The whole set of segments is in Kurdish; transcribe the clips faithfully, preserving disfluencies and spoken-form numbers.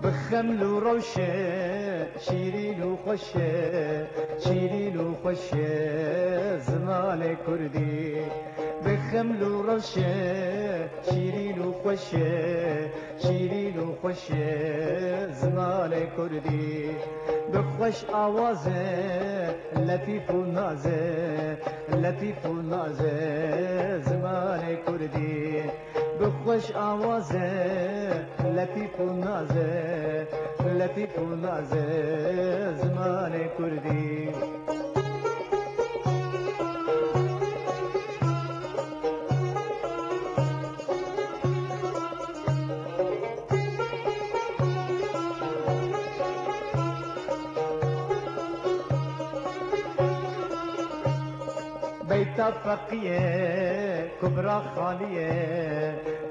Xeml û rewşe, şîrîn û xweş e, şîrîn û xweş e zimanê kurdî. Bi xeml û rewşe, şîrîn û xweş e, şîrîn û xweş e zimanê kurdî. Bi xweş awaze, letîf û naze, letîf û naze zimanê kurdî. Bi xweş awaze, letîf û naze, letîf û naze zimanê kurdî. Beyta Feqî ye, Kubra Xanî ye,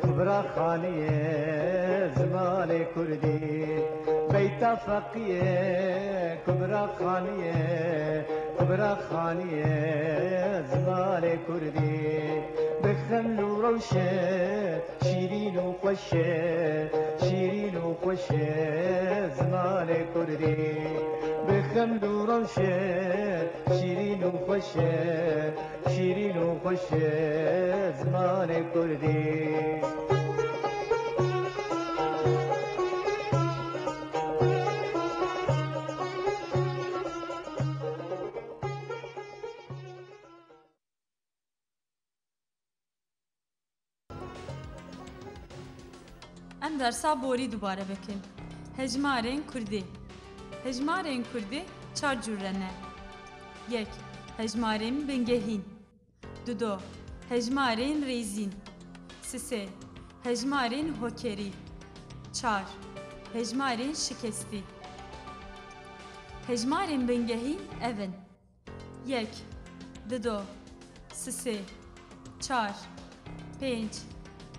Kubra Xanî ye zimanê kurdî. Beyta Feqî ye, Kubra Xanî ye, Kubra Xanî ye zimanê kurdî. Bi xeml û rewşe, şîrîn û xweş e, şîrîn û xweş e zimanê kurdî. Bi xeml û rewşe, şîrîn û xweş e, şîrîn û xweş e zimanê kurdî. Em dersa borî dubare bikin. Hejmarên kurdî. Hejmarên kurdî çar cure ne. Yek, hejmarên bingehîn. Dido, hejmarên rêzîn. Sisê, hejmarên hokerî. Çar, hejmarên şikestî. Hejmarên bingehîn ev in. Yek, dido, sisê, çar, pênc,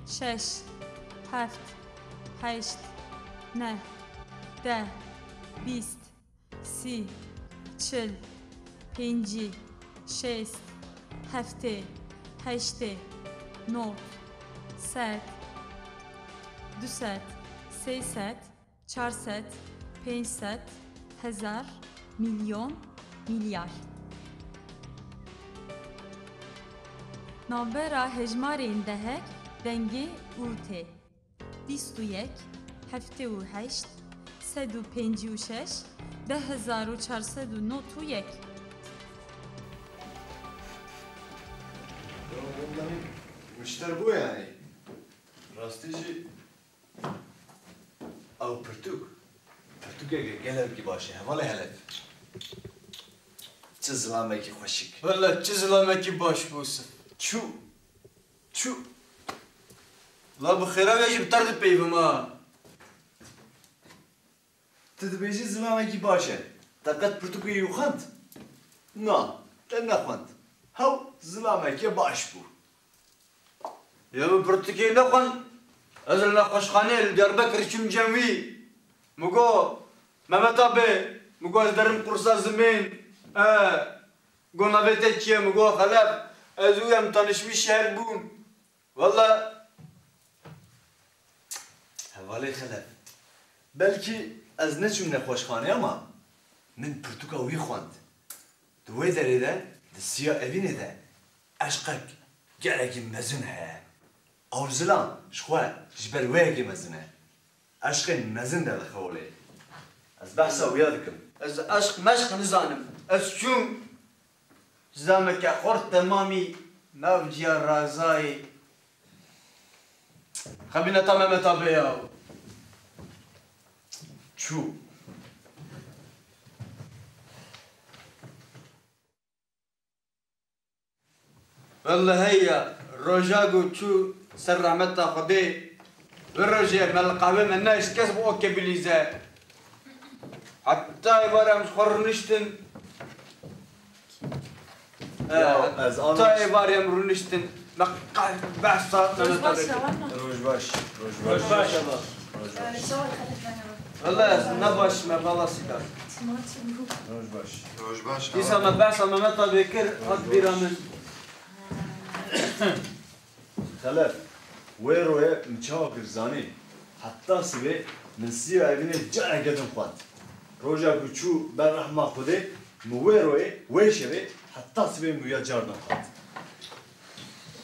şeş, heft, heşt, neh, deh, bîst, sî, çil, pêncî, şêst, heftê, heştê, nod, sed, du sed, sê sed, çar sed, pênc sed, hezar, milyon, milyar. Navbera hejmarên dehek dengê û tê. Bîst û yek, heftê û heşt, sed û pêncî û şeş, deh hezar û çar sed û nod û yek. Ya wellahî mişter bû yani. Rastî jî. Ew pirtûk, pirtûkeke gelekî baş e. Hevalê Helef. Çi zilamekî xweşik. Wele çi zilamekî baş bû Yusuf. Çû, çû. La bi xêra ve jî bi te re dipeyvim ha. Tu dibêjî zilamekî baş e. Te qet pirtûkê wî xwend? Na, te nexwend. Hew zilamekî baş bû. Ya min pirtûkê nexwend. Ez li nexweşxaneyê li Diyarbekir çûm cem wî. Min got, Mehmet abi, min got, ez derim kursa zimên. E, got, navê te çi ye? Min got, Xelef. Ez û em tanişmî şer bûn. Wele. Hevalê Xelef. Belkî ez neçûm nexweşxanê ama min pirtûka wî xwend. Di wê derê de, di siya evînê de eşqek gelekî mezin heye. Ew zilam ji xwe ji ber wê yekê mezin e. Eşqên mezin derdixe holê. Ez behsa wiya dikim. Ez eşq meşq nizanim. Ez çûm zilameke xurt temamî nav ciya razayê. Xebîneta Mehmet Abê ya. Çû. Wellehî ya, roja ku çû ser rehmeta Xwedê, vê rojê me li qehwê me nehişt kes bi okê bilîze. Heta êvar em ji xwe rûniştin. Ya, ez heta êvar em rûniştin. Me qe-, behsa Mehmet Abê kir. Roj baş, roj baş. Roj baş. Roj baş. Ee, sağ ol, Xelef, merhaba. Wele ez ne baş me, bala sîkar. Çima çi bû? Roj baş. Roj baş. Dîsa me behsa Mehmet Abê kir, hat bîra min. Xelef, wê royê min çawa kir zanî? Heta sibê min siya evînê careke din xwend. Roja ku çû ber rehma Xwedê, min wê royê, wê şevê, heta sibê min wiya car din xwend.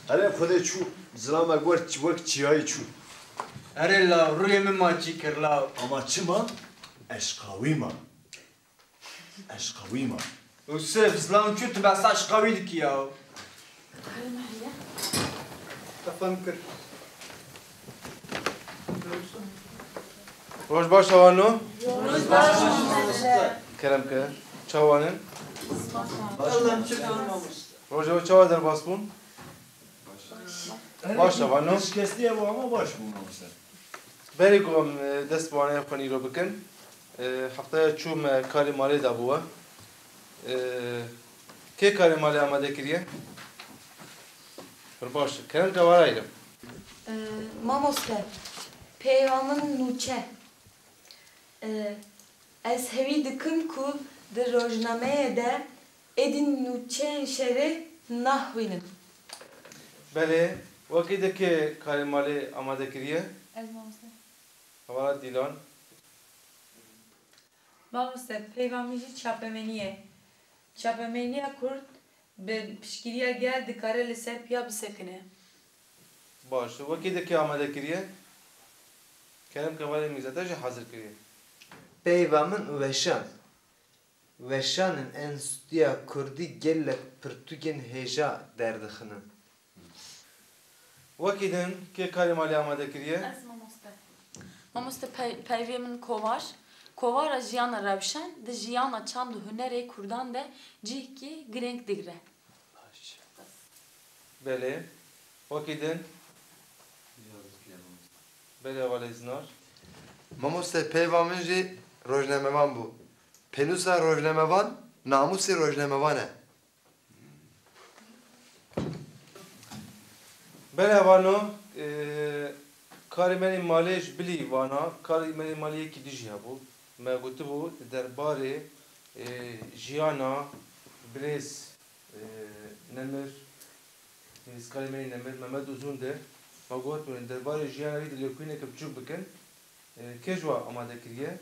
Herê Xwedê çû, zilamek wer, wek çiyayî çû. Erê law, rûyê min ma çî kir law. Ama çima? Eşqa wî ma. Eşqa wî ma. Yusuf, zilam çû tu behsa eşqa wî dikî ya. Efendim kir. Roj baş e wano. Roj baş e. Kerem ke. Çawa ne? Roj baş e. Roj çawa derbas bûn? Baş e, wano. Şikestiye bû ama baş bû mamoste. Berê ku em, e, dest bi waneyê xwe nîro bikin, e, heftaya çû me karê malê dabû we. E, kê karê malê amade kiriye? Pir baş e. Kerem ke wara îro. E, mamoste, peyva min nûçe. E, ez hevî dikim ku di rojnameyê de êdî nûçeyên şerê naxwînin. Belê, wekî de kê karê malê amade kiriye? Ez mamoste. Hevala Dîlan. Mamoste, peyva min jî çapemenî ye. Çapemeniya Kurd bi piştgiriya gel dikare li ser piya bisekine. Baş e. Wekî de kê amade kiriye? Kerem ke hevalê Mîzeta jî hazir kiriye. Peyva min weşan. Weşanên Enstîtuya Kurdî gelek pirtûkên hêja derdixinin. Wekî din kê karê malê amade kiriye? Ez mamoste. Mamoste pey-, peyvê min kovar. Kovara jiyana rewşen, di jiyana çand û hunerê Kurdan de cihekî girêng digire. Belê. Wekî din? Belê, hevalê Zinar. Mamoste, peyva min jî rojnamevan bû. Pênûsa rojnamevan, namûsê rojnamevan e. Belê, vano, e, karê me yê malê ji bilî vana, karê me yê malê yekî dî jî hebû. Me gotibû, di derbarê, e, jiyana birêz, e, Nemir, nivîskarê me yê Nemir, Mehmet Uzun de, me got, derbarê jiyana wî di lêkolîneke biçûk bikin. E, kê ji we amade kiriye?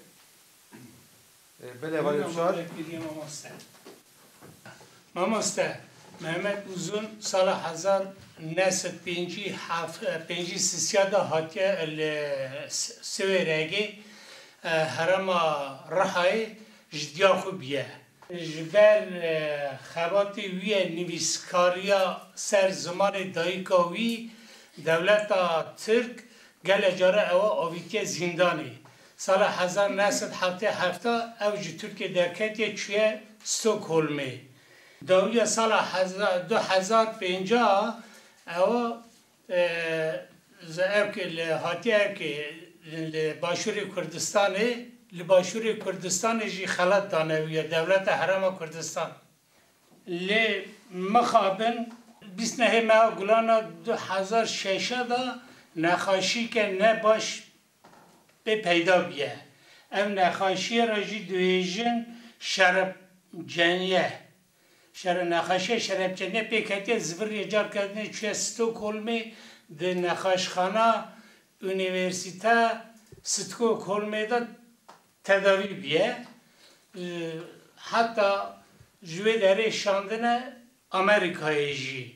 E, belê, hevalê Bişar. Amade kiriye mamoste. Mamoste, Mehmet Uzun sala hezar neh sed pêncî heft, pêncî sisiya de hatiye li S-, Siwêregê, e, herêma Rihayê ji diya xwe bûye. Ji ber, e, xebatê wî ye nivîskariya ser zimanê dayika wî, dewleta Tirk gelek care ewa avîtiye zîndanê. Sala hezar neh sed heftê heft ew ji Tirkiyê derketiye, çûye Stockholmê. Dawiya sala heza-, du hezar pêncî ewa, e, ze-, ev ki li hatiye ev ki li Başûrê Kurdistanê, li Başûrê Kurdistanê jî xelat dane wî ye, dewleta Herêma Kurdistan. Lê mixabin bîst nehê meha Gulana du hezar şeş de nexaşîke ne baş pê peyda bûye. Ev nexaşiyê re jî dibêjin şerepceniye. Şere-, nexaşiya şerepceniye pê ketiye, zivirê car ketine çûye Stockholmê, di nexaşxana Unîversîteya Stockholmê de tedawî bûye. Ee, heta ji wê derê şandine Amerîkayê jî.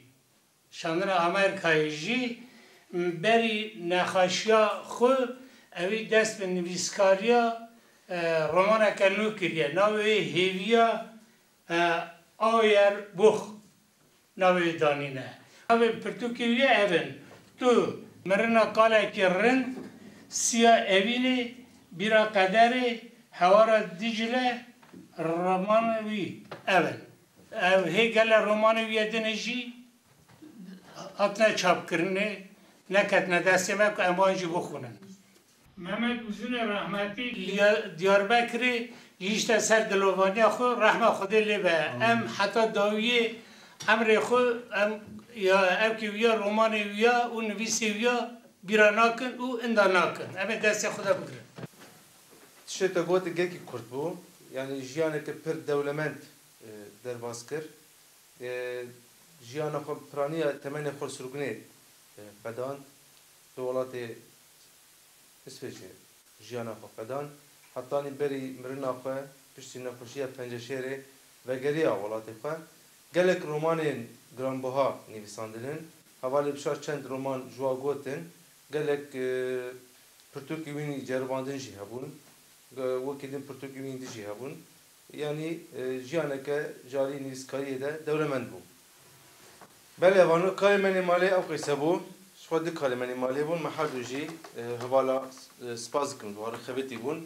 Şandine Amerîkayê jî, berî nexaşiya xwe ewî dest bi nivîskariya, e, romaneke nû kiriye. Navê wê Hêviya, e, Auerbuch. Navê wê danîne. Navê pirtûkê wî ye ev in. Tu mirina kalekî rind, siya evînê, bîra qederê, hewara Dîcle, romanê wî ev in. Ev hê gele romanê wî ye din jî hatine çapkirinê, neketine destê me ku em wan jî bixwînin. Mehmet Uzunê rehmetî li Diyarbekirê gihîşte ser dilovaniya xwe, rehma Xwedê lê be. Amin. Em heta dawiyê emrê xwe, em ya evkê wî ya, romanê wî ya û nivîsê wî ya bîra nakin û inda nakin. Em ê destê xwe de bigirin. Tiştê te got gelkî kurt bû, yanî jiyaneke pir dewlemend, e, derbas kir. E, jiyana xwe piraniya temenê xwe sirgûnê, e, qedand. Li welatê Îsveçê jiyana xwe qedan. Hetanî berî mirina xwe piştî nexweşiya penceşêrê vegeriya welatê xwe. Gelek romanên giranbuha nivîsandin in. Hevalê Bişar çend roman ji wa gotin. Gelek, e, pirtûkî wî ceribandin jî hebûn. Ge-, wekî din pirtûkî wî din jî hebûn. Yanî, e, jiyaneke ji alî nivîskariyê de dewlemend bû. Belê, vano karê me nê malê ew qîse bû. Ji xwe du karê me nê malê bûn. Me her du jî, e, hevala, e, spas dikim, ji wan re xebitî bûn.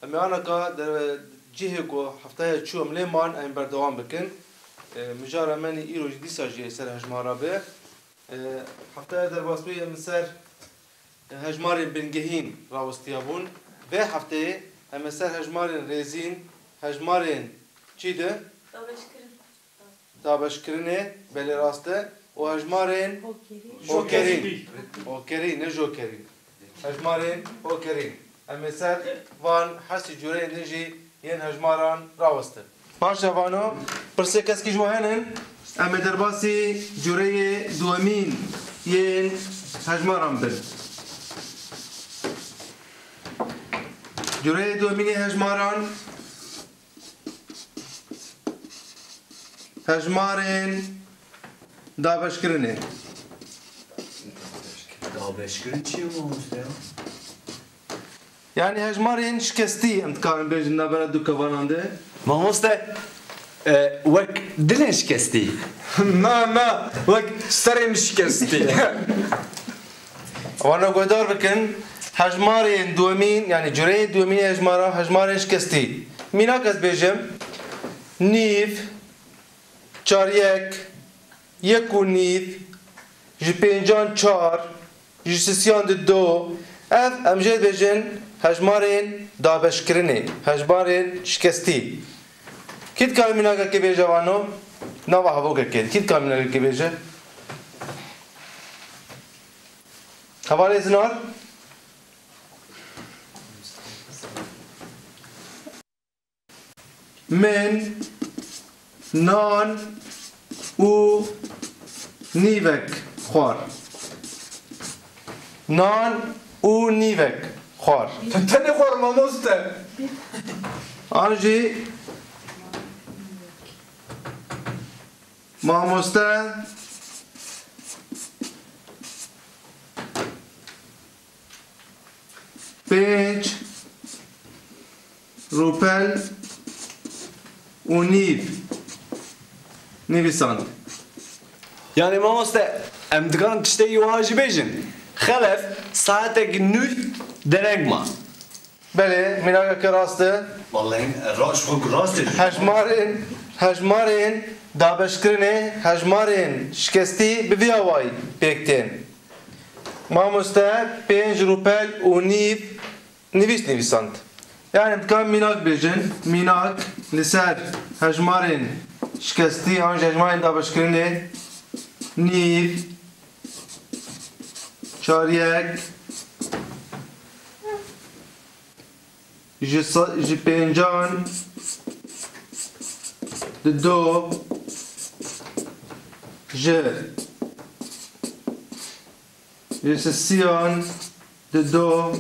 Em ê anaka de cihê ku heftaya çû em lê man, em berdewam bikin. E, mijara me nê îro jî dîsa jî ser hejmara be. E, heftaya derbas bû em ser hejmarên bingehîn rawestiya bûn. Vê hefteyê em ê ser hejmarên rêzîn, hejmarên çî de? Dabeşkirin. Dabeşkirinê, belê rast e. Û hejmarên Hokerî. Hokerî. Hokerî, ne jokerî. Hejmarên hokerî. Em ê ser van hesî cûreyên din jî yên hejmaran rawestin. Baş e vano, pirsê keskî ji we henin? Em ê derbasî cûreyê duwemîn yên hejmaran bin. Cûreyê duwemîn ê hejmaran, hejmarên dabeşkirinê. Dabeşkirin çi ye mamoste ya? Yani hejmarên şikestî em dikarin bêjin navbera du kevanan de. Mamoste, e, wek dilên şikestî. Na, na, wek serên şikestî. Wana guhdar bikin, hejmarên duwemîn, yani cüreyê duwemîn hejmara, hejmarên şikestî. Mînak ez bêjim, nîv, çar yek, yek û nîv, ji pêncan çar, ji sisiyan di do, ev em jê dibêjin hejmarên dabeşkirinê, hejmarên şikestî. Kî dikare mînakekê bêje vano? Nava hevokekê. Kî dikare mînakekê bêje? Hevalê Zinar? Min nan û nîvek xwar. Nan û nîvek xwar. Tu tenê xwar mamoste. An jî mamoste pênc rûpel û nîv nivîsand. Yani mamoste, em dikarin tiştekî wiha jî bêjin. Xelef saetek nû dereng ma. Belê, mînakeke rast e. Wallahî, e, ra-, ji xwe rast e. Hejmarên, hejmarên dabeşkirinê, hejmarên şikestî bi vî awayî pêk tên. Mamoste pênc rûpel û nîv nivîs nivîsand. Yani em dikarin mînak bêjin, mînak li ser hejmarên şikestî an jî hejmarên dabeşkirinê, nîv, çar yek, ji sa-, ji pêncan di do, ji, ji sisiyan di do.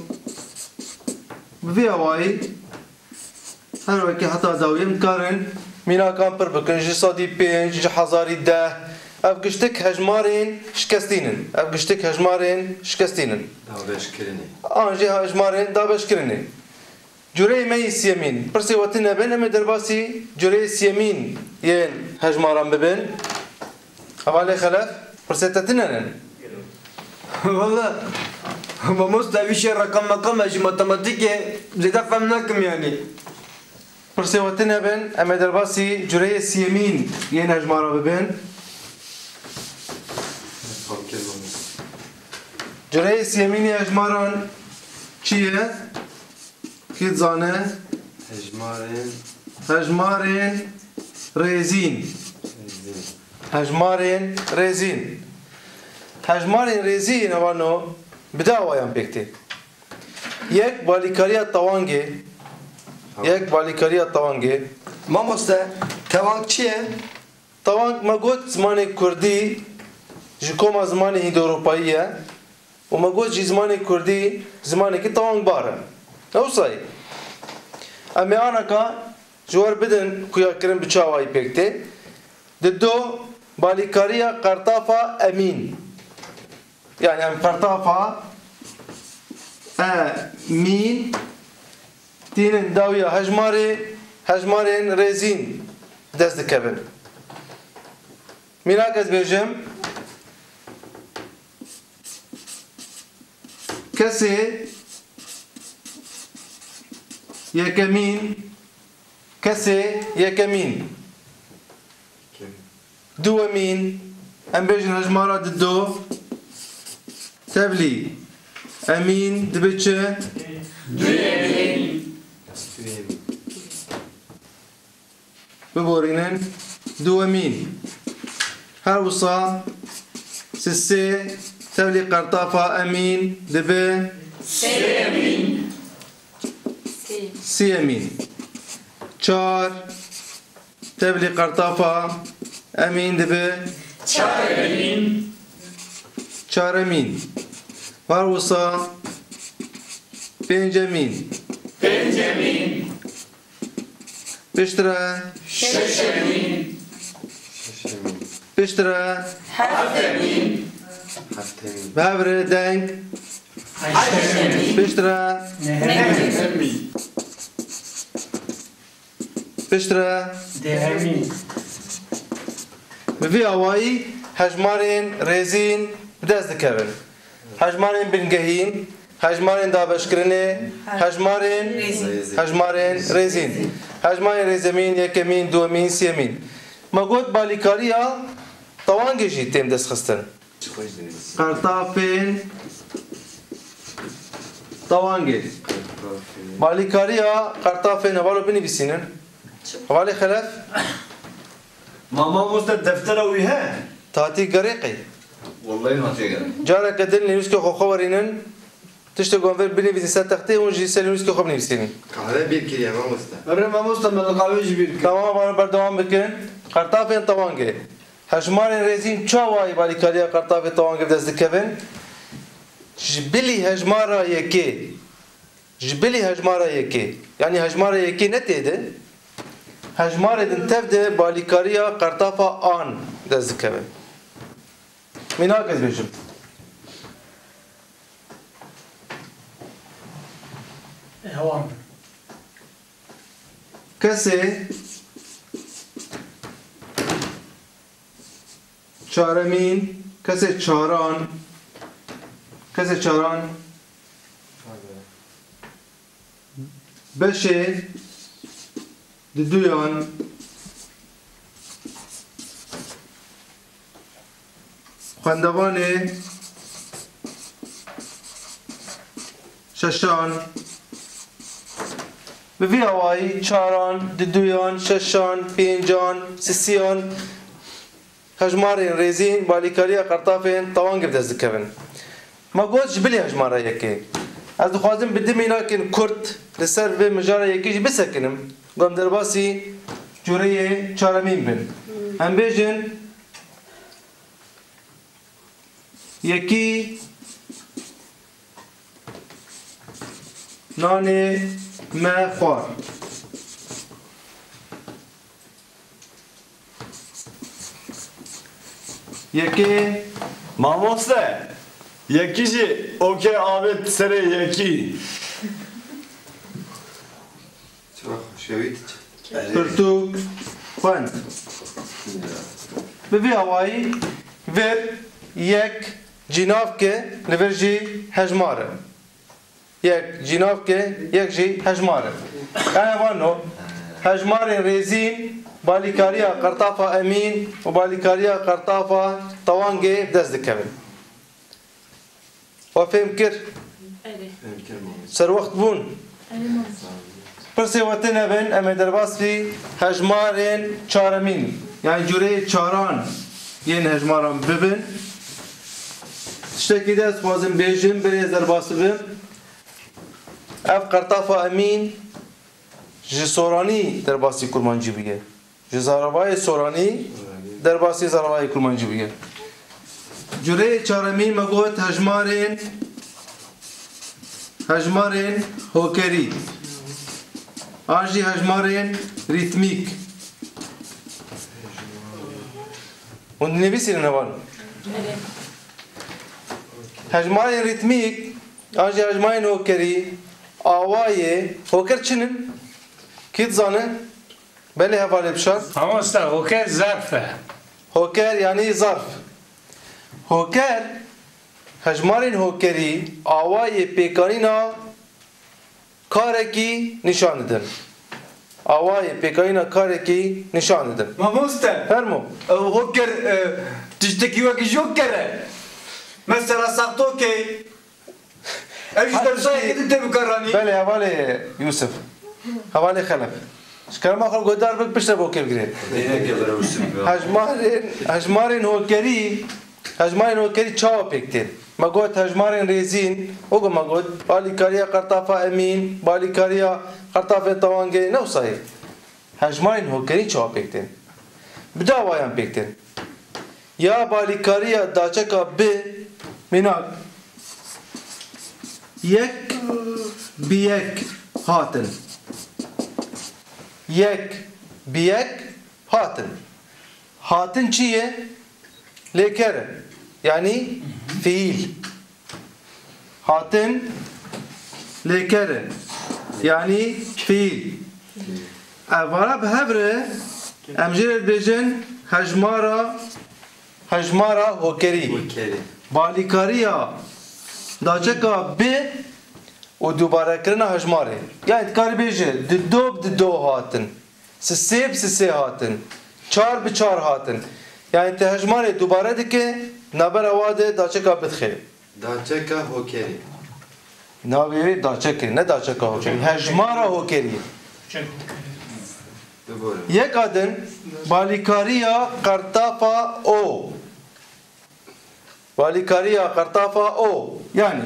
Bi vî awayî her wekî heta dawî em dikarin mînakan pir bikin, ji sedî pênc, ji hezarî deh. Ev giştik hejmarên şikestîn in. Ev giştik hejmarên şikestîn in. Dabeşkirinê. An jî hejmarên dabeşkirinê. Cureyê me yê siyemîn. Pirsê we tune bin, em ê derbasî cureyê siyemîn yên hejmaran bibin. Hevalê Xelef, pirsê te tune nin? Walla, mamoste, wî şey rakam mekam, ez ji matematîkê zêde fehm nakim yani. Pirsê we tune bin, em ê derbasî cureyê siyemîn yên hejmara bibin. Cureyê siyemîn ê hejmaran çi ye? Kî dizane? Hejmarên. Hejmarên rêzîn. Rêzîn. Hejmarên rêzîn. Hejmarên rêzîn, evano bi du awayan pêk tê. Yek, balîkariya tewangê. Tamam. Yek, balîkariya tewangê. Mamoste, tewang çi ye? Tewang me got zimanê kurdî ji koma zimanê Hîndewropayî ye. û me got jî zimanê kurdî zimanekî tewangbar e. Ewsayî, em ê anaka ji we re bidin ku ya kirin bi çi awayî pêk tê. Di do, balîkariya qertafa emîn. Yani em qertafa e mîn tînin dawiya hejmarê, hejmarên rêzîn dest dikevin. Mînak ez bêjim, kesê yekemîn, kesê yekemîn. Duwemîn, em bêjin hejmara dido, tevlî emîn dibe çi? Duyemîn. Biborînin, duwemîn. Her wisa sisê tevlî qertafa emîn dibe sêyemîn. Sêyemîn. Çar, tevlî qertafa emîn dibe çaremîn. Çaremîn. Her wisa pêncemîn. Pêncemîn. Piştre. Şeşemîn. Piştre. Heftemîn. Bi hev re deng. Heştemîn. Piştre. Nehemîn. Piştre. Dehemîn. Bi vî awayî hejmarên rêzîn bi dest dikevin. Hejmarên bingehîn, hejmarên dabeşkirinê, hejmarên, hejmarên rêzîn. Hejmarên rêzemîn, yekemîn, duwemîn, siyemîn. Me got balîkariya tewangê jî tên destxistin. Qertafên tewangê. Balîkariya qertafên, hevalê binivîsînin. Hevalê Xelef. Ma mamoste deftera wî he? Tatî gerê qey. Wallahî hatê gerê. Careke din nivîskê xwe xwe werînin. Tiştê ku em vir binivîsîn ser textê, hûn jî ser nivîskê xwe binivîsînin. Kahve bîr kiriye mamoste. Erê mamoste, me li qahve jî bîr kir. Tamam, bana berdewam bikin. Qertafên tewangê. Hejmarên rêzîn çawa balîkariya qertafê tewangê bi dest dikevin? Ji bilî hejmara yekê. Ji bilî hejmara yekê. Yanî hejmara yekê ne tê de. Hejmarê din tev de balîkariya qertafa an dest dikevin. Mînak ez bêjim. Hewan. Kesê çaremîn, kesê çaran, kesê çaran beşê diduyan xwendevanê şeşan. Bi vî awayî çaran, diduyan, şeşan, pêncan, sisiyan hejmarên rêzîn balîkariya qertafên tewangê bi dest dikevin. Me got ji bilî hejmara yekê. Ez dixwazim bi du mînakên kurt li ser vê mijara yekê jî bisekinim. Ku em derbasî cureyê çaremîn bin. Em bêjin, yekî nanê me xwar. Yekê. Mamoste, yekî jî okey avêt serê yekî. Çira xweşewî diçe. Pirtûk xwend. Bi vî awayî vir yek cînavke, li vir jî hejmar e. Yek cînavke, yek jî hejmar e. Yani vano, hejmarên rêzîn balîkariya qertafa emîn û balîkariya qertafa tewangê dest dikevin. We fêm kir? Erê. Serwext bûn? Erê, mamoste. Pirsê we tune bin, em ê derbasî hejmarên çaremîn, yani cureyê çaran yên hejmaran bibin. Tiştekî de ez dixwazim bêjim, berê ez derbas bibim. Ev qertafa emîn ji soranî derbasî kurmancî bûye. Ji zaravayê soranî derbasî zaravayê kurmancî bûye. Cureyê çaremîn me got hejmarên Hejmarên hokerî an jî hejmarên rîtmîk. Hûn dinivîsînin heval? Hejmarên rîtmîk an jî hejmarên hokerî, awayê hoker çi nin? Kî dizane? Belê hevalê bişar. Mamosta, hoker zarf e. Hoker yanî zarf. Hoker, hejmarên hokerî awayê pêkanîna karekî nîşan didin. Awayê pêkanîna karekî nîşan didin. Mamoste. Fermo. Ew hoker, e, tiştekî wekî joker e. Mesela saxtokê. Ev ji dersayê din tê bikaranî. Belê, hevalê Yusuf. Hevalê Xelef. Ji kerema xwe guhdar bik, piştre bo kêfgirê. Dêneke bira Yusuf ya. Hejmarên, hejmarên hokerî, hejmarên hokerî çawa pêk tên? Me got hejmarên rêzîn, weke me got, balîkariya qertafa Emîn, balîkariya qertafên tewangê, ne wisa ye. Hejmarên hokerî çawa pêk tên? Bi du awayan pêk tên. Ya balîkariya daçeka bi, mînak, yek bi yek hatin. Yek bi yek hatin. Hatin çi ye? Lêker e. Yanî fiîl. Hatin lêker e. Yanî fiîl. Evara bi hev re em jê re dibêjin hejmara, hejmara hokerî. Hokerî. Balîkariya daçeka bi û dubarekirina hejmarê. Yanî dikarî bêje, di do bi di do hatin. Sisê bi sisê hatin. Çar bi çar hatin. Yanî te hejmarê dubare dike, navbera wa de daçeka bi dixe. Daçeka hokerî. Navê wê daçek e, ne daçeka hokerî. Hejmara hokerî. Bibore. Yeka din, balîkariya qertafa O. Balîkariya qertafa O. Yanî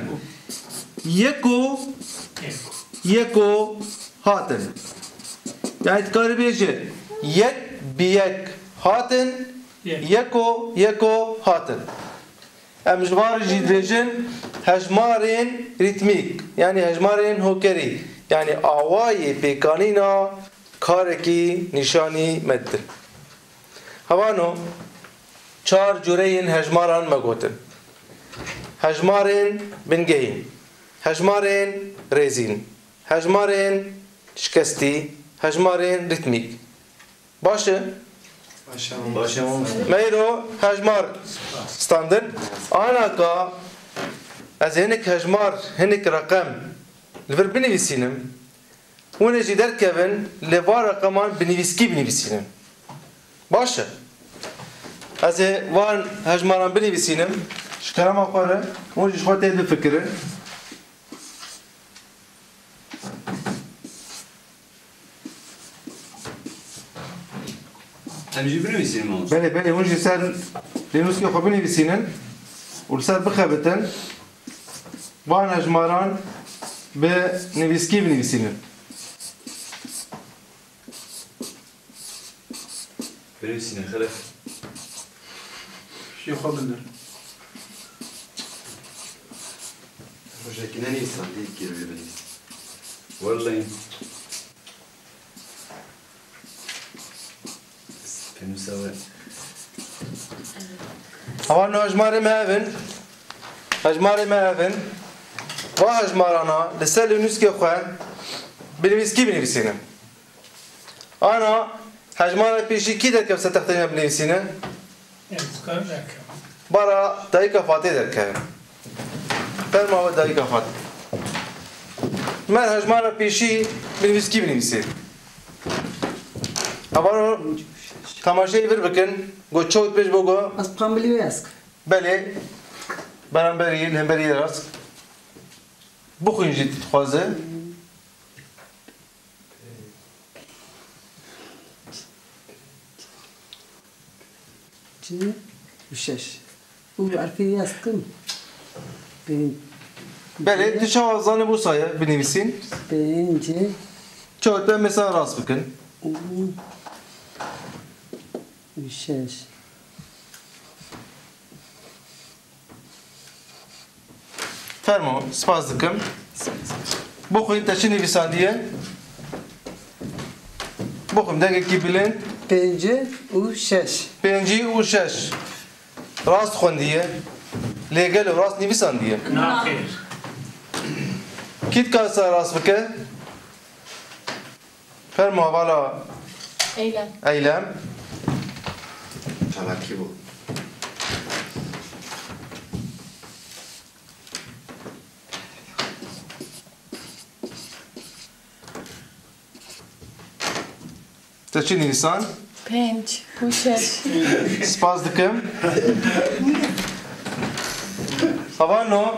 yeko, yeko hatin. Yanî dikarî bêje yek bi yek hatin, yeko, yeko hatin. Em ji van re jî dibêjin hejmarên rîtmîk, yanî hejmarên hokerî, yanî awayê pêkanîna karekî nîşanî me didin. Hevano, çar cûreyên hejmaran me gotin. Hejmarên bingehîn, hejmarên rêzîn, hejmarên şikestî, hejmarên rîtmîk. Baş e? Baş e, mamoste. Me îro hejmar standin. Anaka ez hinek hejmar, hinek reqem li vir binivîsînim. Hûn ê jî derkevin, lê van reqeman bi nivîskî binivîsînin. Baş e. Ez ê van hejmaran binivîsînim. Ji kerema xwe re, hûn jî ji xwe tê bifikirin. Em jî binivîsînin, mamoste. Belê, belê, hûn jî ser lênûskê xwe binivîsînin û li ser bixebitin. Van hejmaran bi nivîskî binivîsînin. Binivîsîne, Xelef. Şî xwe bindin. Rojekî nenivîsandî, kî rojê binivîsî. Wellehî. Pênûsa we. Hevalno, hejmarê me ev in. Hejmarê me ev in. Va hejmarana li ser lênûskê xwe bi nivîskî binivîsînin. Ana, hejmara pêşî kî derkeve ser texteyê me binivîsîne? Ez dikarim derkevim. Bara dayika Fatê derkeve. Ferma we dayika Fatê. Mer hejmara pêşî binivîskî binivîsê. Hevano temaşeyê vir bikin. Go çewt pêş bo go. Ez qambilî wê ez kim. Belê. Beramberî, li hemberî rast. Bixwîn jî dixwaze. Çi? Û şeş. Û erfî ez kim? Pênc. Belê, tu çawa zanî bo saye binivîsîn? Pênc. Çawa te mesela rast bikin? Û, û şeş. Fermo, spas dikim. Bixwîn, te çi nivîsandiye? Bixwîn, dengekî bilind. Pêncî û şeş. Pêncî û şeş. Rast xwendiye. Lê gelo rast nivîsandiye? Naxêr. Kî dikare rast bike? Fermo hevala Eylem. Eylem. Çalakî bû. Te çi nivîsand? Pênc û şeş. Spas dikim. Havano.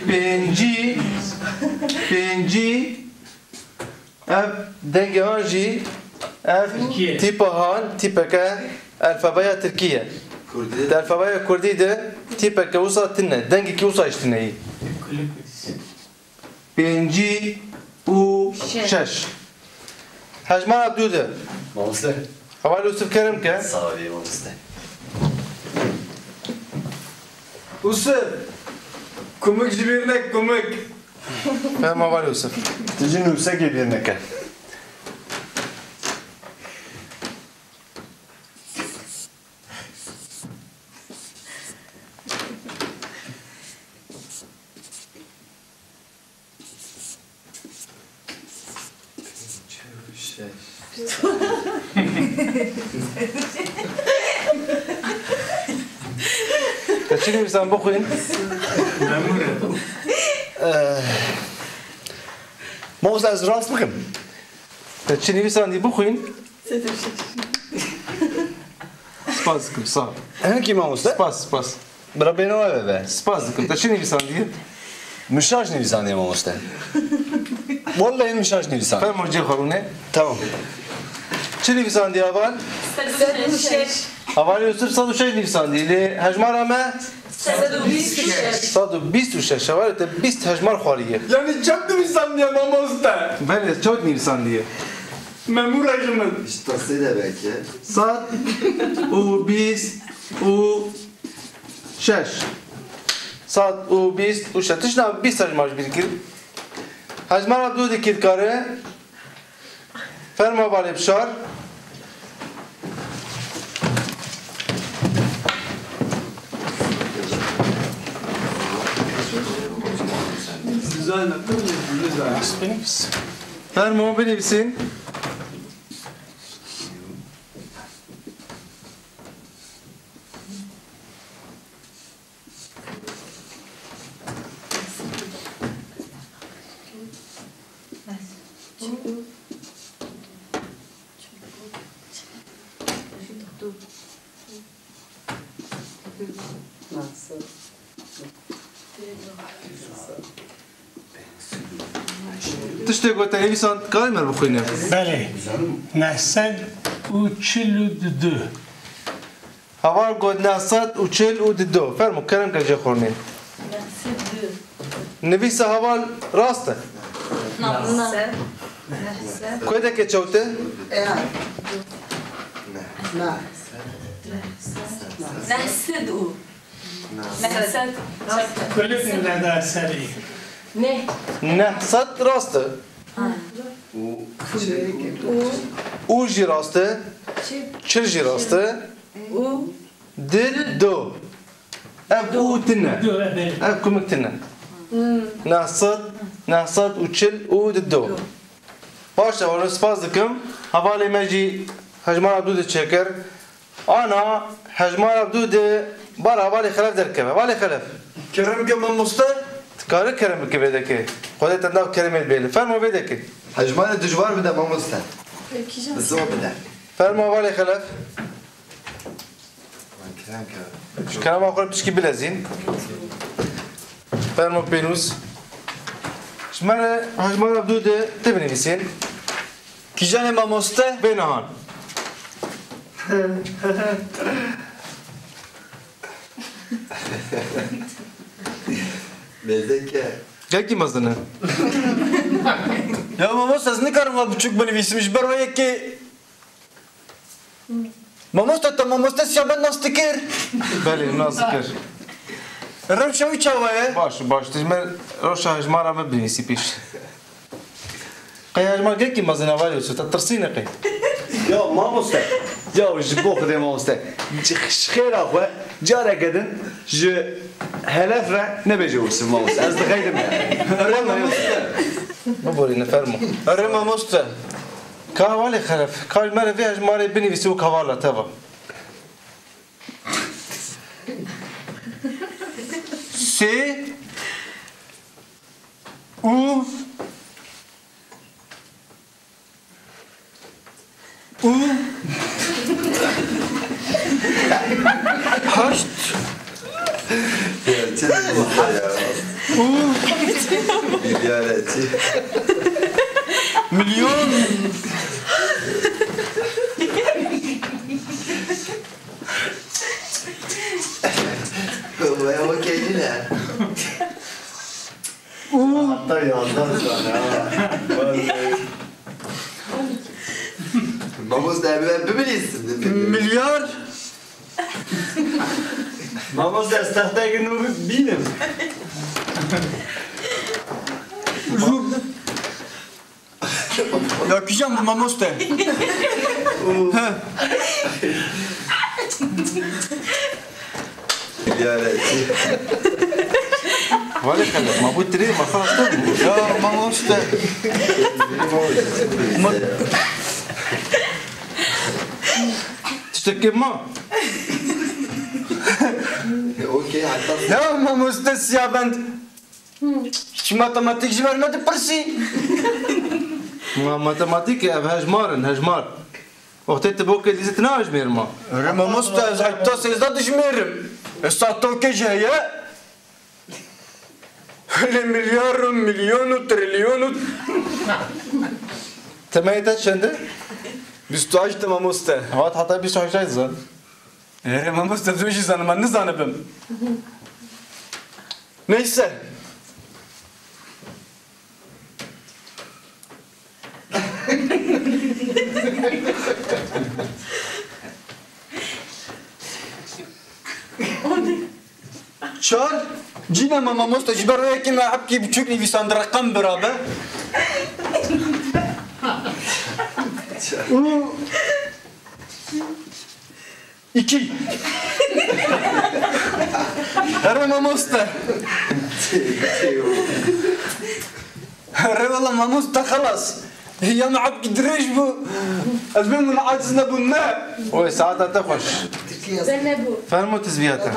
Pêncî. Pêncî. Ev dengê han jî, ev Tirkiye. Tîpa han, tîpeke elfabeya Tirkî ye. Kurdî. Di elfabeya Kurdî de tîpeke wisa tune, dengekî wisa jî tune yî. Kulî Kurdî. Pêncî û şeş. Şeş. Hejmara du de. Mamoste. Heval Yusuf, kerem ke. Sağ ol, mamoste. Yusuf, kumik ji bîr nek, kumik. Fermo heval Yusuf. Tu jî nûsekê bîr neke. Te çi nivîsand, bixwîn? Memûr e. Eh, mamoste, ez rast bikim? Te çi nivîsandî, bixwîn? Spas dikim, sağ ol. Hinkî mamoste? Spas, spas. Bira bêno eve be. Spas dikim. Te çi nivîsandiye? Min şaş nivîsandiye mamoste. Wallahî min şaş nivîsand. Fermo cê xwe rûne. Tamam. Çi nivîsandiye heval? Sed û şeş. Heval Yusuf sed û şeş nivîsandiye. Lê hejmara me? Sed û bîst û şeş. Sed û bîst û şeş. Heval te bîst hejmar xwariye. Yanî çend nivîsandiye mamoste? Belê, çewt nivîsandiye. Memûr e ji min. Ji tasê de belki. Sed û bîst û şeş. Sed û bîst û şeş. Tişta bîst hejmar ji bîr kir. Hejmara du dikî dikare. Fermo balê bişar. Güzel, güzel. Fermo binivîsîn. Tiştê ku te nivîsand, karî me bixwîne? Belê. Neh sed û çil û du. Heval got neh sed û çil û du. Fermo, kerem ke jê xwe rûnê. Neh sed û du. Nivîsa heval rast e. Neh sed. Neh sed. Ku yekê çewt e? Ê, ha. Neh. Neh sed û. Neh sed. Kulîf min de da serî. Neh. Neh sed rast e. Ha. Û jî rast e. Çil jî rast e. Û. Di do. Ev û tine. Ev kumik tine. Neh sed, neh sed û çil û di do. Baş e, hûn spas dikim. Hevalê me jî hejmara du diçêkir. Ana hejmara du di bar hevalê Xelef derkeve. Hevalê Xelef. Kerem ke mamoste. Dikare kerem bike vê dekê. Xwedê te nav keremê bêle. Fermo vê dekê. Hejmarê dijwar bide mamoste. Bi zor bide. Fermo hevalê Xelef. Ji kerema xwe re pişkî bilezîn. Fermo pênûs. Ji me re hejmara du de tu binivîsîn. Kîjanê mamoste? Bê nihan. Mêzeke. Gelkî mezin e. Ya mamoste, ez nikarim wa biçûk binivîsim, ji ber wê yekê. Mamoste, te mamoste Siyaben nas dikir? Belê, nas dikir. Rewşa wî çawa ye? Baş, baş. Tu ji me rewşa hejmara me binivîsî pêş. Qey hejmar gelkî mezin e, hevalê Yusuf, te tirsîne qey? Ya mamoste, ya ji bo Xwedê mamoste, ji xêra xwe careke din ji Helef re nebêje Yusuf mamoste. Ez dixeydim yani. Erê mamoste. Biborîne, fermo. Erê mamoste. Ka hevalê Xelef, ka ji me re vê hejmarê binivîsî û hevala te va. Sê û û heşt. Ya, çi diyorsun ya? Û milyar etçi. Milyon. Baya okeyli ne? Hatta yazdan sonra ha. Vallahi. Mamoste abi, ben bibilirsin. Milyar. Mamoste, ez texteyekî nû bînim. Ya kîjan bû mamoste? He. Ya Rebbi. Wale xelef, ma bû tirê, ma xelas te bû. Ya mamoste. Ma- Tiştekê ma. Okey, hatta. Ya mamoste siyabend. Hiç matematîk ji me re nedipirsî. Ma matematîk ev hejmar in, hejmar. Wextê tu bokê dizî tu nahejmêr ma. Erê mamoste, ez heta sêzdeh dijmêrim. Ê saetokê jî heye. Lê milyar û milyon û trilyon û. Temeyê te çend e? Bîst û heşt e mamoste. Hat heta bîst û heşt zan. Erê mamoste, tu jî zanî, ma nizanibim. Neyse. Çar. Cîne me mamoste, ji ber wê yekê me hebkî biçûk nivîsand, reqem birabe. Û İki. Erê mamoste. Erê wela mamoste xelas. Ya me hebkî dirêj bû. Ez bê min aciz nebûm ne. Oy, saeta te xweş. Te nebû. Fermo tizviya te.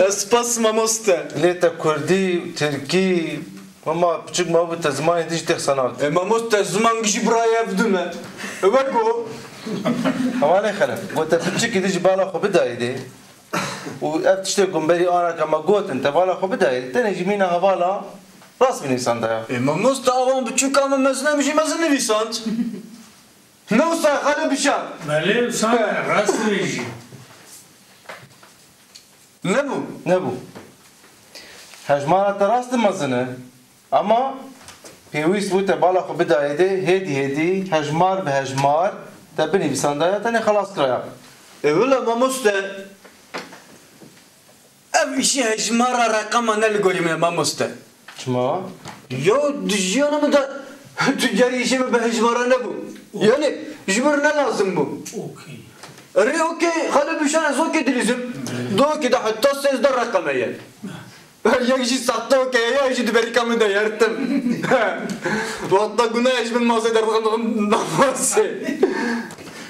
Ez spas mamoste. Lê te kurdî, tirkî, Mama, piçik ma bû te zimanê din jî têxsanand. E, mamoste, ziman jî birayê ev din e. E, wek o. Hevalê Xelef, got te piçikî din jî bala xwe bidayê dê. Û ev tiştê ku berî anaka me gotin, te bala xwe bidayê dê. Tenê jî mîna hevala rast binivîsandaya. E, mamoste, awan biçûka me mezin e, min jî mezin nivîsand. Ne wisa xalê bişar. Belê, wisa rast dibêjî. Nebû. Nebû. Hejmara te rast mezin e. Ama pêwîst bû te bala xwe bidayê dê, hêdî hêdî, hejmar bi hejmar, te binivîsandaya, tenê xelas kiraya. E, wila mamoste, ev îşî hejmara reqema ne li gorî min e mamoste. Çima? Ya di jiyana min de tu carî îşê min bi hejmara nebû. Yani ji min ne lazim bû. Okey. Erê okey, xalê bişan ez okey dilîzim. Di okey de heta sêzdeh reqeme ye. Yek jî sahte okey, yek jî di berîka min de yertim. Wexta guna ez ji bin masê derdixim, dixim nafasê.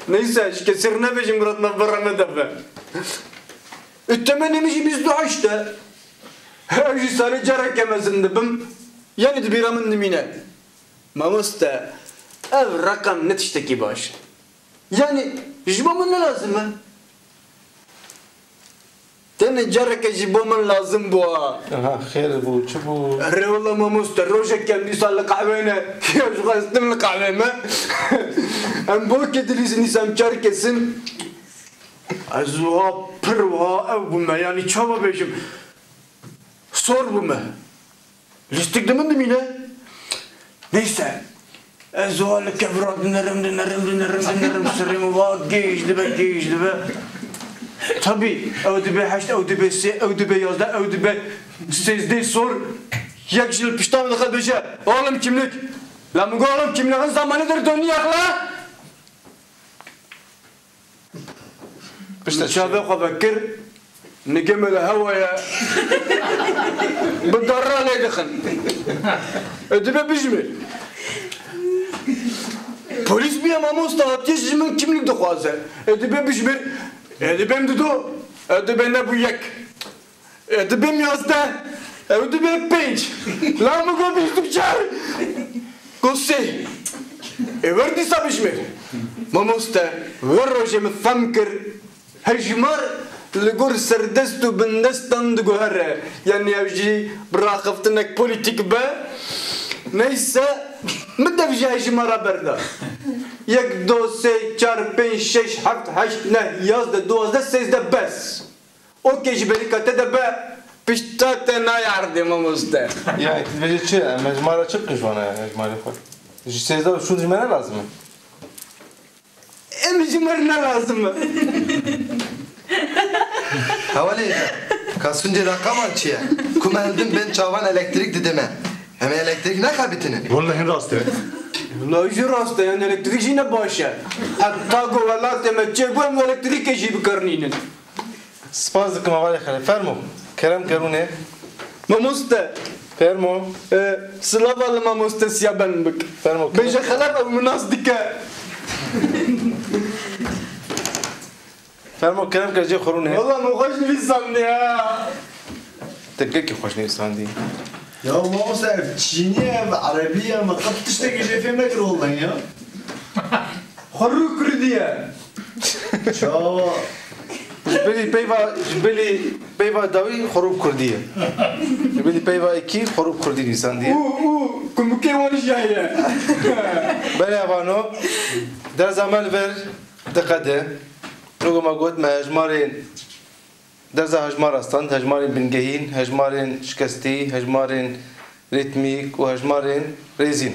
Neyse, ji kesir nebêjim, Murat navbera me de be. Û temenê min jî bîst û heşt e. Ew jî salê careke mezin dibim. Yani di bîra min dimîne. Mamoste, ev reqem ne tiştekî baş e. Yani, ji bo min ne lazim e. Tenê careke ji bo min lazim bû ha. Aha, xêr bû, çi bû? Erê wela mamoste, rojek kem dîsa li qehwê ne. Ya ji xwe ez tim li qehwê me. Em bokê dilîzin dîsa em çar kesin. Ez wiha pir wiha ew bûme, yanî çawa bêjim? Sor bûme. Lîstik di min dimîne. Neyse. Ez wiha li kevira dinerim, dinerim, dinerim, dinerim, sirê min wiha gêj dibe, gêj dibe. Tabî, ew dibe heşt, ew dibe sê, ew dibe yazdeh, ew dibe sêzdeh sor. Yek ji li pişta min dixe dibêje, "Oğlum kimlik." La min got, "Oğlum kimliğin zamanıdır dönüyor la." Piştre çavê xwe vekir, nigê me li hewa ye. Bi darra lê dixin. E, dibe bijmir. Polîs bûye mamosta, hatiye ji min kimlik dixwaze. E, dibe bijmir. E, dibe em dido. E, dibe nebû yek. E, dibêm yazdeh. Ew dibe pênc. La min got bîst û çar. Got sê. E, wer dîsa bijmêr. Mamoste, wer rojê min fem kir. Hejmar li gor serdest û bindestan diguhere. Yanî ev jî bi raxiftinek polîtîk be. Neyse, min dev ji hejmara berda. Yek, do, sê, çar, pênc, şeş, heft, heşt, neh, yazdeh, duwazdeh, sêzdeh, bes. Okê, ji berîka te de be, pişta te nayê erdê, mamoste. Ya, tu dibêjî çi? Em hejmara çi bikin ji wana hejmarê xwe? Ji sêzdeh û şûn ji me ne lazim e? Em ji me re ne lazim e. Hevalê, ka suncê reqaman çi ye? Ku me hildin bên çavan elektrîk dide me. Em ê elektrîk nexebitînin. Wallahî rast e. Wallahî jî rast e, yanî elektrîk jî ne baş e. Heta ku welatê me çêbû, em elektrîkê jî bikarnînin. Spas dikim hevalê Xelef. Fermo. Kerem ke rûnê. Mamoste. Fermo. E, silava li mamoste Siyaben bik. Fermo, kerem. Bêje Xelef ew min nas dike. Fermo, kerem ke cê xwe rûnê. Walla min xweş nivîsandiye ha. Te gelkî xweş nivîsandî. Ya mamoste, ev çînî ye, ev erebî ye, me qet tiştekî jê fêm nekir wallahî ya. Xwe rû kurdî ye. Çawa? Ji bilî peyva, ji bilî peyva dawî xurûb kurdî ye. Ji bilî peyva ekî xurûb kurdî nivîsandiye. Û, û, kumikê wan jî heye. Belê vano, derza me li vir diqede. Weke me got, me hejmarên Derza hejmara stand, hejmarên bingehîn, hejmarên şikestî, hejmarên rîtmîk û hejmarên rêzîn.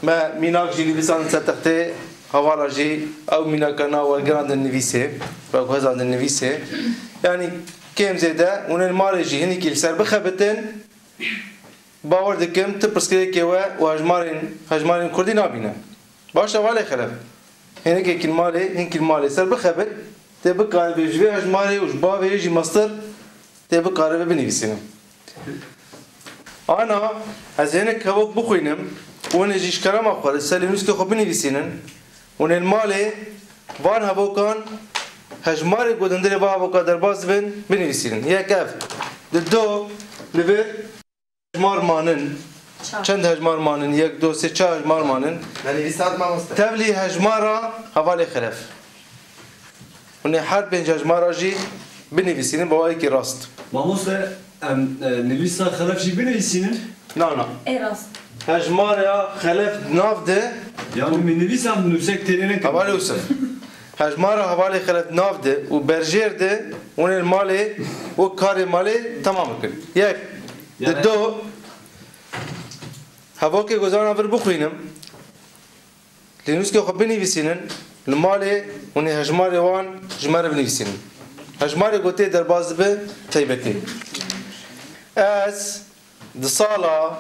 Me mînak jî nivîsandin ser textê, hevala jî ew mînaka na wergeran din nivîsê, wek hezan din nivîsê. Yanî kêm zêde hûn ên malê jî hinekî li ser bixebitin, Bawer dikim tu pirsgirêkê we û hejmarên, hejmarên kurdî nabîne. Baş e, hevalê Xelef. Hinekekî li malê, hinkî li malê ser bixebit, tê bikaribe ji vê hejmarê û ji bavê jî mestir tê bikaribe binivîsîne. Ana, ez hinek hevok bixwînim û hûn ê jî ji kerema xwe li ser lênûskê xwe binivîsînin û hûn ê li malê van hevokan hejmarê ku di hundirê va hevoka derbas dibin, binivîsînin. Yek ev. Di do, li vir. Hejmar manin. Çar. Çend hejmar manin? Yek, do, sê, çar hejmar manin. Me nivîsand mamoste. Tevlî hejmara hevalê Xelef. Hûn ê her pênc hejmara jî binivîsînin bi awayekî rast. Mamoste, em, e, nivîsa Xelef jî binivîsînin? Na, na. Ê rast. Hejmara Xelef nav de. Yani min nivîsa nûsek têrê nekirin. Hevalê Yusuf. Hejmara hevalê Xelef nav de û berjêr de hûn ê li malê wek karê malê temam bikin. Yek. Di do, hevokê gozana vir bixwînim. Lênûskê xwe binivîsînin, li malê hûn ê hejmarê wan ji me re binivîsînin. Hejmarê ku tê derbas dibe, teybetê. Ez di sala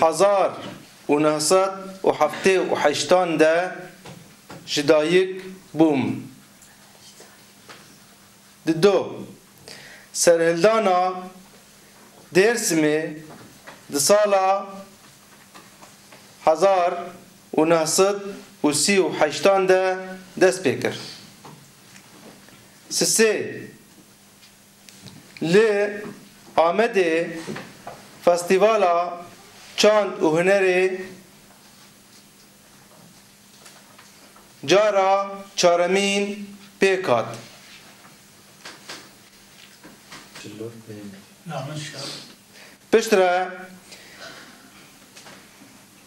hezar û neh sed û heftê û heştan de ji dayik bûm. Di do, serhildana Dêrsimê di sala hezar û neh sed û sî û heştan de dest pê kir. Sisê, li Amedê Festîvala Çand û Hunerê cara çaremîn pêk hat. Piştre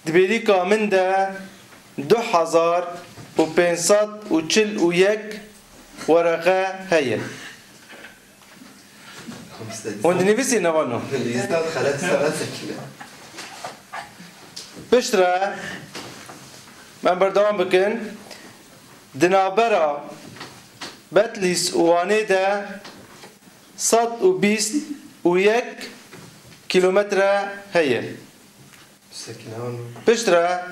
di bêrîka min de du hezar û pênc sed û çil û yek wereqe heye. Hûn dinivîsî ne vano? Lîsta xelet xelet sekine. Piştre em berdewam bikin. Di navbera Betlîs û Wanê de sed û bîst û yek kîlometre heye. Piştre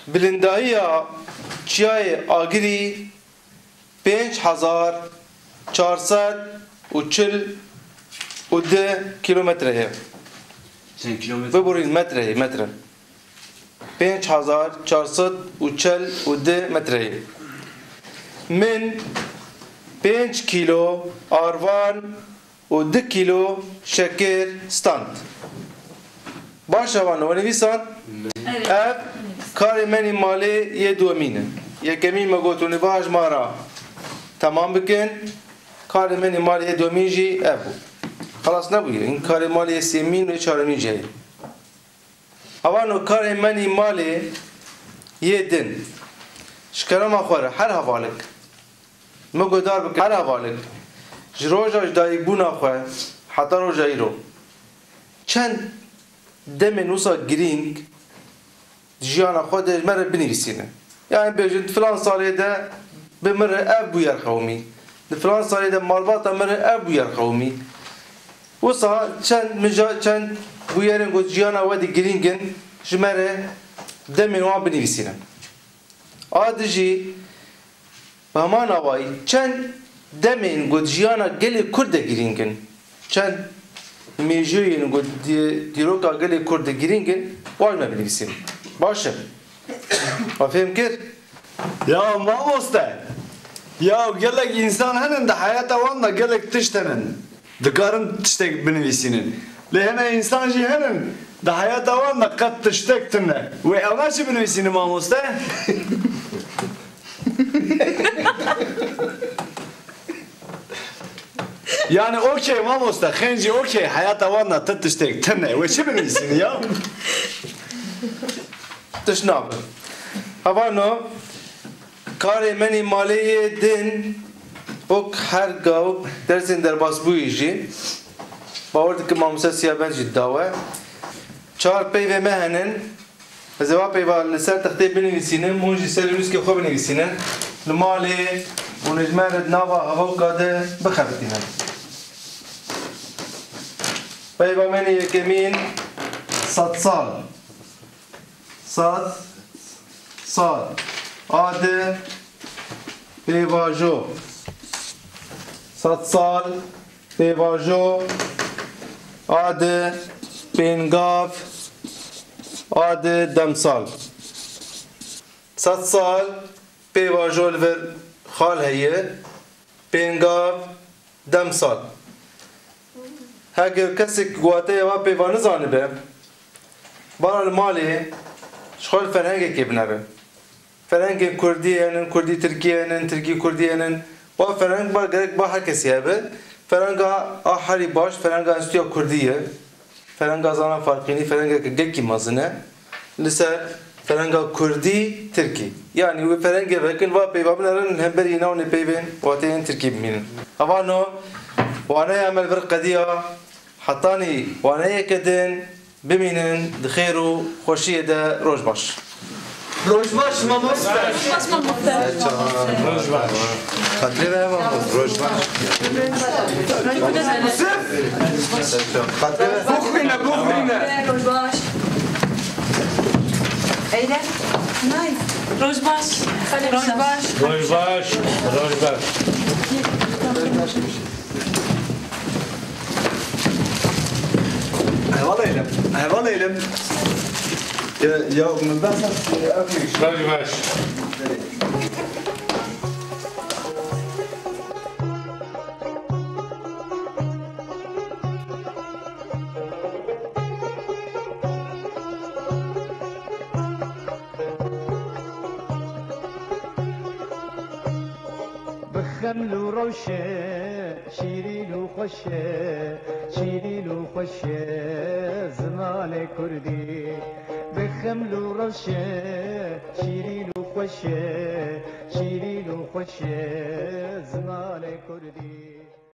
bilindahiya Çiyayê Agirî pênc hezar çar sed û çil û du kîlometre ye. Çend kîlometre? Biborîn metre ye, metre. Pênc hezar çar sed û çil û du metre ye. Min pênc kîlo arvan û du kîlo şekir stand. Baş e, vano, we nivîsan? Evet. Ev karê menî malê yê domîn e. Yekemîn me got, hûn ê va ji ma ra temam bikin. Karê menî malê yê domîn jî ev bû. Xelas nebûye. Hîn karê malê yê sêmîn û yê çaremîn jî heye. Evan û karê menî malê yê din. Ji kerema xwe re her hevalek. Min guhdar bike her hevalek. Ji roja ji dayikbûna xwe heta roja îro. Çend demên wisa girîng di jiyana xwe de ji me re binivîsîne. Yani bêjin, di filan salê de bi min re ev bûyer qewimî. Di filan salê de malbata min re ev bûyer qewimî. Wisa çend mija, çend bûyerên ku jiyana we de girîng in, ji me re demên wan binivîsîne. A di jî bi heman awayî çend demên ku di jiyana gelê Kurd de girîng in, çend mêjoyên ku di dîroka gelê Kurd de girîng in, wan me binivîsîn. Baş e. Me fêm kir? Ya mamoste, ya gelek însan henin di heyata wan de gelek tişt henin. Dikarin tiştek binivîsînin. Lê hene însan jî henin, di heyata wan de qet tiştek tune. Wê ew ne çi binivîsînin mamoste? Yani okey mamoste, xêncî okey, heyata wan de ti tiştek tune. Wê çi binivîsînin ya? Tişt nabe. Hevano, karê menî malê yê din, wek her gav dersên derbasbûyî jî, bawer dikim mamoste Siyaber jî dawe. Çar peyvê me henin. Ez ê va peyva li ser textê binivîsînim, hûn jî ser nûskê xwe binivîsînin. Li malê hûn ê ji me re di nava hevoka de bixebitînin. Peyva menî yekemîn, sed sal. Sed sal. A di pêvajo. Sed sal pêvajo. A di pêngav. A di demsal. Sed sal pêvajo li vir xal heye. Pêngav. Demsal. Heger kesek wateya va peyva nizanibe, bara li malê ji xwe li ferhengekê binere. Ferhengên kurdî henin, kurdî tirkî henin, tirkî kurdî henin. Wa ferheng ba gerek ba her kesî hebe. Ferhenga a herî baş, ferhenga Enstîtuya Kurdî ye. Ferhenga Zana Farqînî ferhengeke gelkî mezin e. Li ser ferhenga kurdî, tirkî. Yanî wê ferhengê vekin, va peyva binerin, li hemberî navnê peyvên wateyên tirkî bimînin. Hevano, waneya me li vir qediya, hetanî waneyeke din bimînin, di xêr û xweşiyê de, roj baş. Roj baş mamoste. Roj baş mamoste. Roj baş. Xatirê ve mamoste. Roj baş. Xatirê ve. Buxwîne, buxwîne. Roj baş. Eyle. Nice. Roj baş. Roj baş. Roj baş. Roj baş. Heval eylem. Heval eylem. Ya, ya, min behsa, e, ev ne iş? Baş, baş. Bi xeml û rewşe, şîrîn û xweş e, şîrîn û xweş e zimanê kurdî. Bi xeml û rewşe, şîrîn û xweş e, şîrîn û xweş e zimanê kurdî.